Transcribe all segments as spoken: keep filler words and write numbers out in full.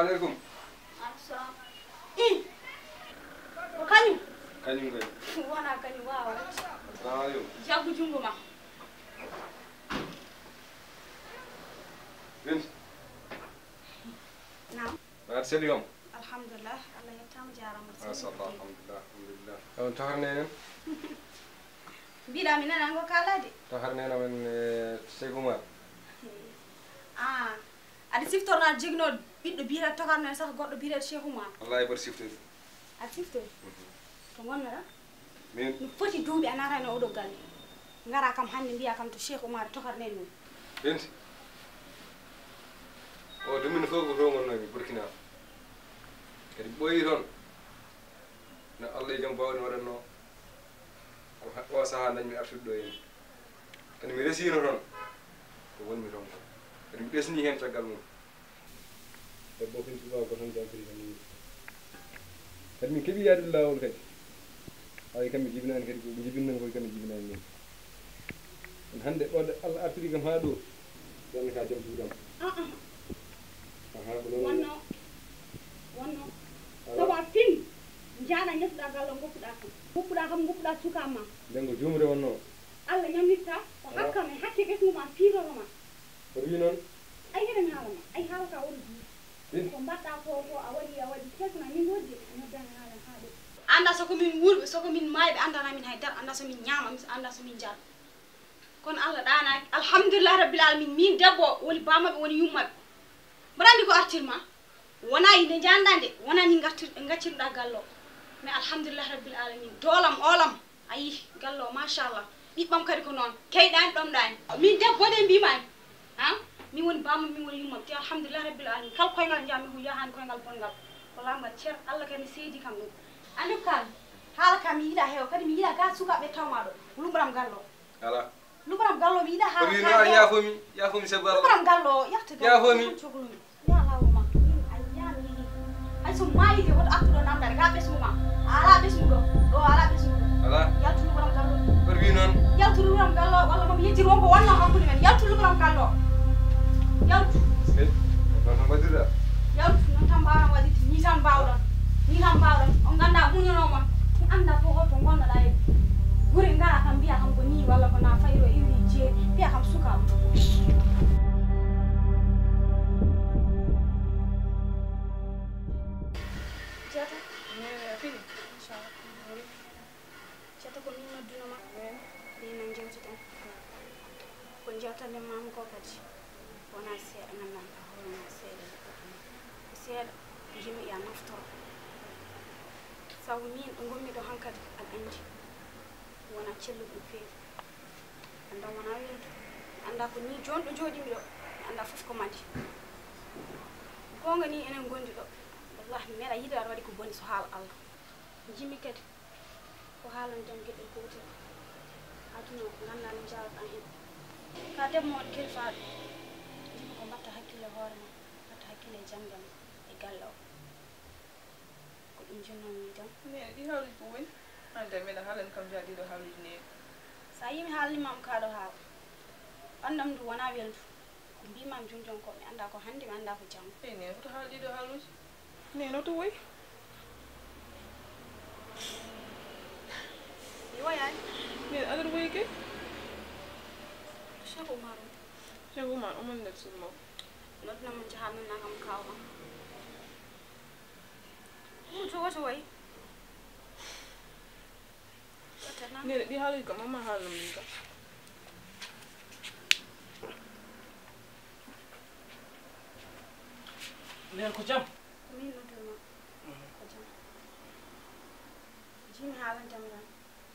Aleykum. Aleykum salam. I. Ko kañum? Kañum kay. Wona kañum, wawa. Assalamu aleykum. Jaggu junngo ma. Binta. Naam. Mbaɗa selli kam? Alhamdulillah, Allah yettama, jarama. Masha Allah, alhamdulillah, alhamdulillah. On tohar nenen? Mbiɗa mi nana ngo kalade. Tohar nena men, eh, Cheikh Oumar. Ah, aɗa siftorno aɗa joginoo ɓiɗɗo biyeteeɗo tohar nen saka goɗɗo biyeteeɗo Cheikh Oumar? Wallahi mboɗo siftori. Aɗa siftori? Mhm. To ngonnoɗa? Min? No foti duuɓi a naata e oɗo galle. Ngara kam hannde mbiya kam to Cheikh Oumar tohar nen mum. Binta. O dumunna fof ko to ngonnomi Burkina. Kadi ɓooyi toon. No Allah e jom bawɗe waɗatno. Ko ha-, o saha dañmi artude ɗo henne. Kadi mi resino toon. Ko wonmi toon ko. Kadi mi ɓesni heen caggal mum. Debbo o fin tubaago tan jam firi tan ni. Kadi min keɓi yaadude laawol kadi. Haray kam mi jibinaani kadi ko jibinnan ko kam mi jibinaani min. Kono hannde ɗo de Allah artiri kam haa ɗo. Ɗon ka jam suudam. Ah, ah. Aha, ko noon. Wonno, wonno. Ala. Tawa fin, njaana ñettuɗaa gallo ngoppuɗaa kam. Ngoppuɗaa kam, ngoppuɗaa suka ma. Nden ko juumre wonno. Allah ñamlitta, ko ala. Hakkam e hakke ɓesngu ma fiiroro ma. Kono wi noon. Ay, hiɗen haala ma. Ay, haala ka woni juuɗe. Wi. Ko mbaɗɗa ko, ko a waɗi, a waɗi. Kesna min wodde, a noddani haala haa ɗo. Annda so ko min wulɓe, so ko min maayɓe, anndana min hay dara. Annda so min ñaama, annda so min njara. Kono Allah ɗaanaaki. Alhamdulillah Rabbil Alamin. Min debbo woni bammaɓe, woni yummaɓe. Mbaɗa anndi ko artir ma? Wona inde njanɗa nde, wona ni ngartir-, ngacciruɗa gallo. Mais alhamdulillah Rabbil Alamin. Doolam, oolam. A yii, gallo, machallah. Ɓiɓɓam kadi ko noon. Keyɗaani, ɗomɗaani. Min debbo de mbimaani. Ha? Min woni bamma, min woni yumma. Te alhamdulillah Rabbil Alamin. Kala koyngal njami ko yahaani koyngal bonngal. Ko lamgal cer, Allah kadi mi seedi kam ɗum. Anndi ko kaal, haala ka mi yiɗa heewa, kadi mi yiɗa ka sukaaɓe tawma ɗo. Luɓram gallo. Ala. Luɓram gallo mi yiɗa haala ka heewa. Yaafomi, yaafomi sabu Allah. Luɓram gallo, yahta gallo. Yaafomi. Coklumi. Ya lawo ma, min a yiyaama yehi. Hay so maayi de woto artu ɗo namdare, ga ɓesngu ma. A alaa ɓesngu ɗo, ɗo a alaa ɓesngu ɗo. Alaa. Yaltu luɓram gallo. Kono wi noon. Yaltu luɓram gallo, walla mami yejjir wonko wonno hakkunde men. Yaltu luɓram gallo. Yaltu. Min, noon tan mbaɗirɗa. Yaltu, noon tan mbaawɗon waɗirde, ni tan mbaawɗon. Ni tan mbaawɗon. On nganndaa muñanoo mon. Mi anndaa fof holto ngonnoɗaa e gure ngara kam mbiya kam ko ni walla ko na fayro iwri jeeri. Mbiya kam sukaaɓe. Jata. Neene a fini? Inchallah. Jata ko min nodduno ma. Min no jewteten. Ko jewtande maam ko kadi. Wona seeɗa nganndan ka hoore ma seeɗa. Ko seeɗa. Jimi ya naftoro. Sabu min ɗo ngonmi ɗo hankadi aɗa anndi. Wona celluɗo no feewi. Annda wona weldu. Mi annda ko ni jooni ɗo jooɗimi ɗo. Mi annda fof ko mandi. Goonga ni enen ngondi ɗo. Wallahi mi meeɗa yiɗde aɗa waɗi ko boni so haala Allah. Jimi kadi ko haalan jam geɗel gootel. Aduna ko ngannda no jaalɗa heen. Ka debbo mo waɗi kelfaaɗo. Jimi ko mbatta hakkille hoore ma. Mbatta hakkille e jannde ma e galle o. Ko ɗum jinnoomi tan. Neene, ɗi haaluuji ko woni? Aan kay mbeɗa haalani kam njaha ɗiɗo haaluuji neene. So a yii mi haalni ma am kaa ɗo haala. Ɓanndam ndu wonaa welndu. Ko mbiimaami jooni jooni ko mi anndaa ko hannde, mi anndaa ko janngo. Eey, neene, hoto haal ɗiɗo haaluuji? Neene, hoto woyi? Mi woyaani. Neene, aɗa woyi kay? Cheikh Oumar. Cheikh Oumar, omo nder suudu makko. Noddunoo mo, njahaa noddunaa kam kaaw am. Ɗum tawata wayi. Neene, ɗi haaluuji kam, amma haalno min kam. Neene, ko jam? Ko min noddunoo ma. Mhm. Ko jam. Jimi haalantama tan.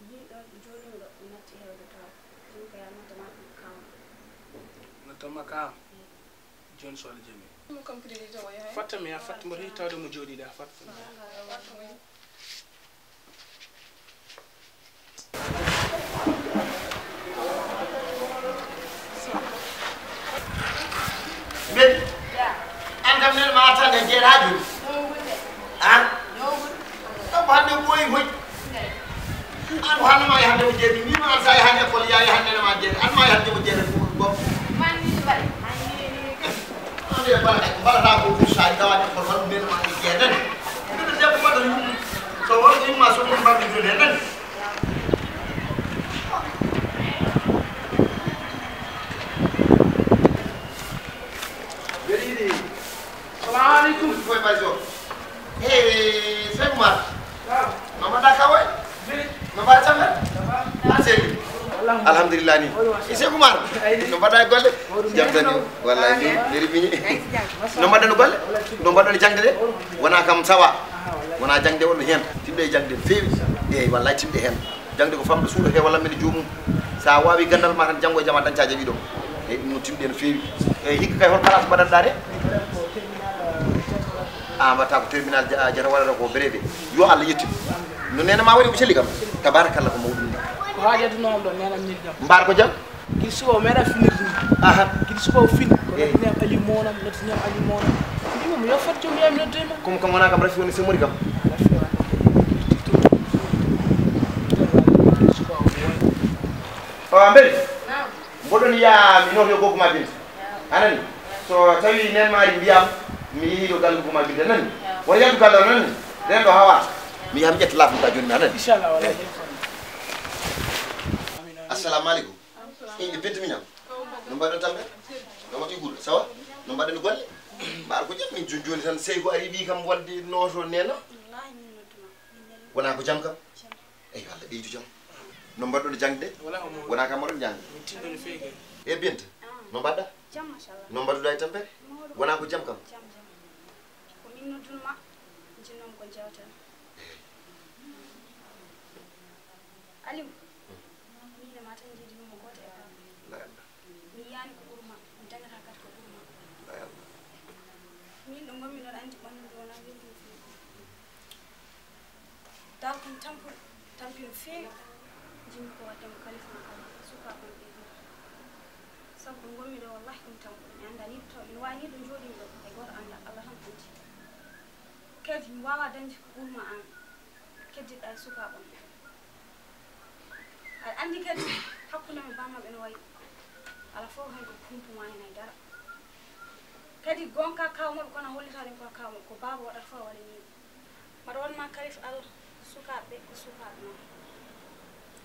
Min ɗo jooɗimi ɗo, mi natti hewde taw. Jimi ko yaa nodda ma ɗum kaaw am. Nodda ma kaaw am? Eey. Jooni so Allah jaɓi. Ɗum kam kadi ni tawa yahay. Fatta mi yaa, fatta mboɗo heɗi tawde mo jooɗiɗa, fatta. Mbedi. An kam nene ma attan e jeeɗa jooni. An? Ɗum ko hannde ɓooyi hoy. An ko hannde ma yahande mo jeeɗi. Ni ma an sa yahande école, ya yahande ma jeeɗi. An ma yahande mo jeeɗi ko ɗum. Man ni mbaɗi. An de mbala, mbalata ko ɗum sa dawa école, walla Alhamdulillah ni. E Cheikh Oumar. No mbaɗɗa e golle? Jam tan ni. Wallahi ni, neri miñi. No mbaɗɗon golle? No mbaɗɗon jangde de? Wona kam sawa. Wona jangde wonno heen. Timɗe e jangde no feewi. Eeyi, wallahi timɗe heen. Jangde ko famɗo suuɗo he walla men joomum. Sa wawi gandal ma tan janngo e jama dañca jaɓi ɗo. Eeyi, ɗum no timɗe no feewi. Eeyi, hikka kay hol place mbaɗanɗa de? A mbatta ko terminal ja-, jata waɗata ko brevet. Yo Allah yettin. No nene ma waɗi ko selli kam. Tabarakallah ko mawɗum ni. Ko haaju aduna am ɗo nene am neli kam. Mbar ko jam? Gila suka o meeɗa finirde ni. Aha. Gila suka o fini. Ko noddinam Ali Monam, noddinam Ali Monam. Mbimo mi yo fot jom yami nodde ma. Comme kam wona kam rafi woni semori kam. Rafi wona. Gila suka o woni. O mbeli. Mboɗon yiya mi noto yo goggo ma Binta. Anani? So tawi nen maari mbiyam mi yehi ɗo galle goggo ma Binta nani? Wona yaltu galle o nani? Ren ɗo hawa. Mi yaha mi ƴetta lafum ka joni mi anani? Inchallah wala. Assalamu aleykum. Inɗe Binta miñam. No mbaɗɗon tambe? No wati guɗo sawa? No mbaɗɗon golle? Mbaɗa ko jam min joni joni tan sey ko ari wi kam wonde noto nena? Wona ko jam kam? Eyi Allah ɓeydu jam. No mbaɗɗon jangde? Wona kam mbaɗon jangde? E Binta, no mbaɗɗa? Jam machallah. No mbaɗɗuɗa e tampere? Wona ko jam kam? Jam jam. Ko min noddunma, jinnomi ko jewten. Aliou, min e ma tan njiidinoma gooto e baaba. Mi yiyani ko ɓurma, mi dañata kadi ko ɓurma. Min ɗo ngonmi ɗon anndi ɓanndu ndu wona welndu feewi. Dal kam tampude, tampi no feewi. Jinmi ko waɗde mo kalifa ma kala, sukaaɓe am ɓe ɗiɗo. Sabu ɗo ngonmi ɗo wallahi ɗum tampude, mi annda ni ɗo taw, mi wawi ni ɗo jooɗimi ɗo, hay gooto annda, Allah tan anndi. Kadi mi wawa dañde ko ɓurma an, keddiɗɗa e sukaaɓe am. Aɗa anndi kadi hakkunde men bammaɓe no wayi. Ala fof hen ko kumpuma hen hay dara. Kadi gonka kaw maɓɓe kono a hollita ɗum kono kaw maɓɓe ko baaba waɗata fof a waɗani ɗum. Mbaɗa won ma kalifa Allah sukaaɓe ɓe ko sukaaɓe ma.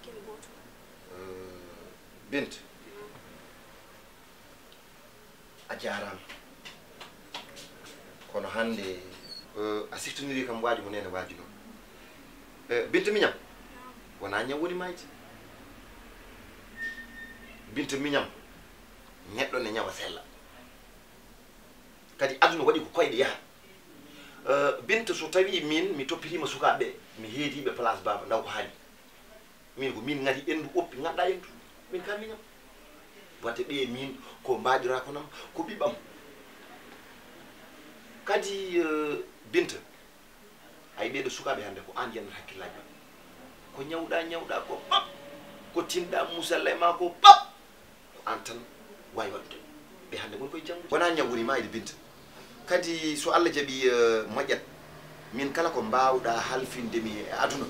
Ken gootum. Binta. A jaaraama. Kono hannde, eh, a siftiniri kam waaju mo neene waaju ɗo. Eh, Binta miñam, wonaa ñaw woni maayde. Binta miñam, neɗɗo ne ñawa sella. Kadi aduna waɗi ko koyɗe yaha. Eh, Binta, so tawii miin mi toppitiima sukaaɓe, mi heedii ɓe place baaba, ndaw ko haali. Min ko min ngati enndu oppi, nganndaa enndu. Min ka miñam. Watte ɓe min ko mbaɗira ko nam, ko ɓiɓɓam. Kadi, eh, Binta, ay ɓeɗo sukaaɓe hannde ko an yannata hakkillaaji maɓɓe. Ko ñawɗa, ñawɗa ko pap, ko tinɗa musalla e ma ko pap. Ko an tan wawi waɗude. Ɓe hannde ngoni koye janngude. Wona ñaw woni ma ede Binta. Kadi so Allah jaɓi, eh, moƴƴat. Min kala ko mbawɗa halfinde mi e aduna,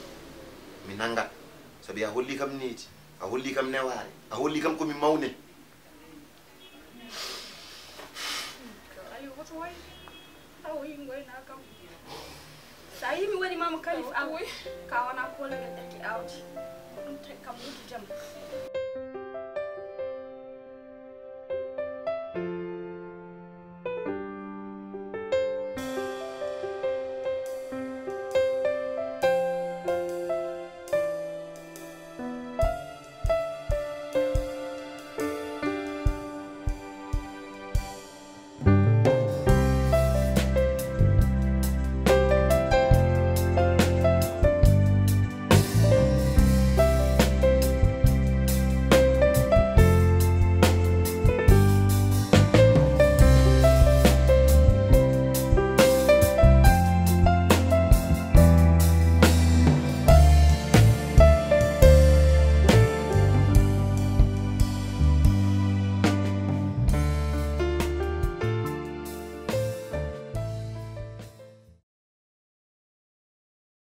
mi nanngat. Sabi a holli kam needi, a holli kam newaare, a holli kam ko mi mawne. Aliou, woto woy. Awa, yimɓe wayna kam. Sa yii mi waɗi mama kalif am, ka wona koolagel ɗakki awdi. Ko ɗum tagi kam wuddu jam.